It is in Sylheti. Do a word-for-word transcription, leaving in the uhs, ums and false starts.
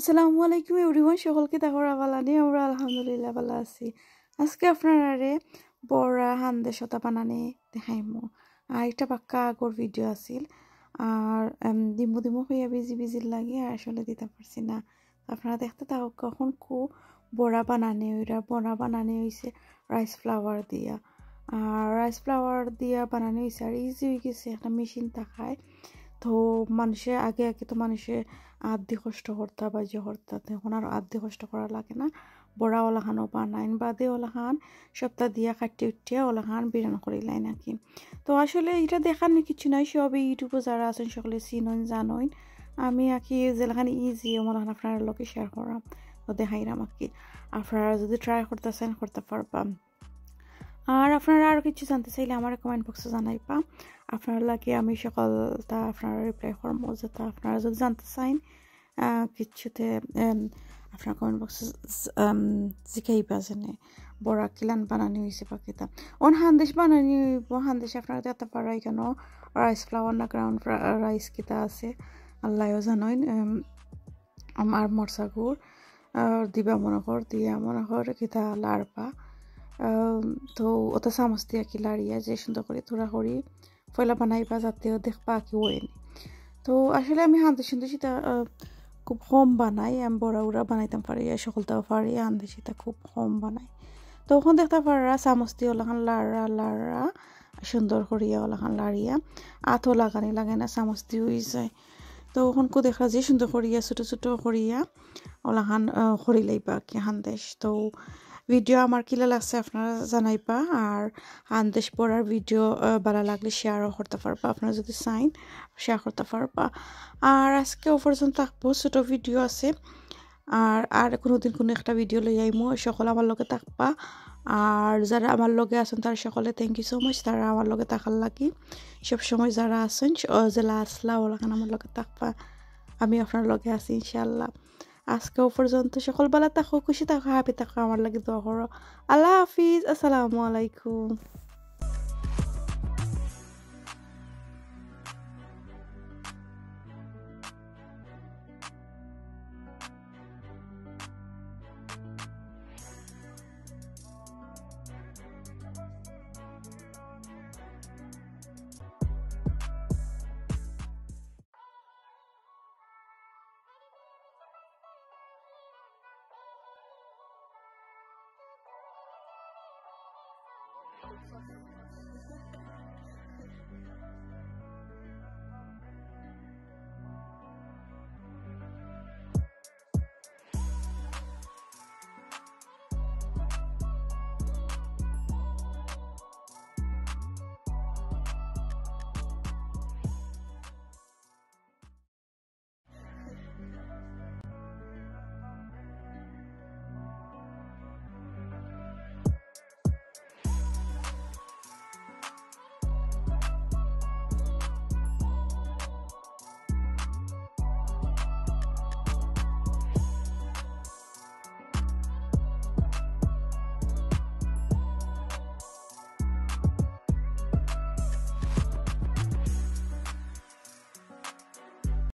আসসালামু আলাইকুম everyone, সকল কিতা খবর? ভালা নি? আমরা আলহামদুলিল্লাহ ভালা আছি। আজকে আপনারারে বড়া হান্দেশ ওটা বানানি দেখাইমু। আর একটা বাক্কা আগর ভিডিও আছিল, আর, এম, দিমু দিমু কইয়া বিজি বিজির লাগি আর আসলে দিতাম পারছি না। আপনারা দেখতে থাকউক্কা, অখন কু বড়া বানানি অইরা, বড়া বানানি অইছে রাইস ফ্লাওয়ার দিয়া। আর রাইস ফ্লাওয়ার দিয়া বানানি অইছে, আর ইজি অই গেছে, একটা মেশিন থাকায়। তো মানষে আগে আগে তো মানষে আত দি কষ্ট করতা বা যে করতা, তো অখন আর আত দি কষ্ট করা লাগে না। বড়া ওলাখানও বানাইন, বাদে ওলাখান সপ্তাহ দিয়া কাটি উঠিয়া ওলাখান বিরান করিলাই নাকি। তো আসলে ইটা দেখার নি কিছু নাই, সবই YouTube-ও যারা আছইন সকলে চিনইন জানইন। আমি আকি যেলাখান ইজি ওলাখান আপনারার লগে শেয়ার করাম, তো দেখাইরাম আকি। আপনারা যদি ট্রাই করতা চাইন করতা পারবা। আর আপনারা আরও কিছু জানতে চাইলে আমার কমেন্ট বক্সে জানাইবা। আপনারার লাগি আমি সকলতা আপনারারে রিপ্লাই করমু, যেতা আপনারা যদি জানতে চাইন, আহ, কিচ্ছুতে, এম, আপনারা কমেন্ট বক্সে জ-, এম, জিকাইবা যেনে বড়া কিলান বানানি অইছে বা কিতা। অন হান্দেশ বানানি অইবো, হান্দেশ আপনারা দেখতা পাররা কেন রাইস ফ্লাওয়ার না গ্রাউন্ড রাইস কিতা আছে, আল্লায়ও জানইন। এম, আমার মরসা গুড়, আর দিবা মনে কর, দিয়া মনে কর কিতা লাড়বা। আম, তো ওটা চামচ দিয়া কি লাড়িয়া যে সুন্দর করি থুড়া করি পয়লা বানাইবা, যাতে দেখবা কি অয়নি। তো আসলে আমি হান্দেশ সুন্দেশ ইতা, আহ, খুব কম বানাই, আমি বড়া উড়া বানাইতাম পারি, আর সকলতাও পারি, হান্দেশ ইতা খুব কম বানাই। তো অখন দেখতা পাররা চামচ দি ওলাখান লাড়া লাড়া সুন্দর করিয়া ওলাখান লাড়িয়া আতও লাগানি লাগে না, চামচ দি অই যায়। তো অখন কু দেখরা যে সুন্দর করিয়া ছোট ছোট করিয়া ওলাখান, আহ, করি লাইবা কি হান্দেশ। তো ভিডিও আমার কিলা লাগছে আপনারা জানাইবা, আর হান্দেশ বড়ার ভিডিও, আহ, ভালা লাগলে শেয়ারও করতা পারবা, আপনারা যদি চাইন শেয়ার করতা পারবা। আর আজকে ও পর্যন্ত থাকবো, ছোট ভিডিও আছে, আর আর কুনুদিন কুনু একটা ভিডিও লই আইমু। সকল আমার লগে থাকবা, আর যারা আমার লগে আছইন তারা সকলে thank you so much, তারা আমার লগে থাকার লাগি। সবসময় যারা আছইন, স-, যেলা আছলা ওলাখান আমার লগে থাকবা, আমি আপনারার লগে আছি ইনশাআল্লাহ। আজকে ও পর্যন্ত, সকল ভালা থাকো, খুশি থাকো, হ্যাপি থাকো, আমার লাগি দোয়া করো। আল্লাহ হাফিজ, আসসালামু আলাইকুম।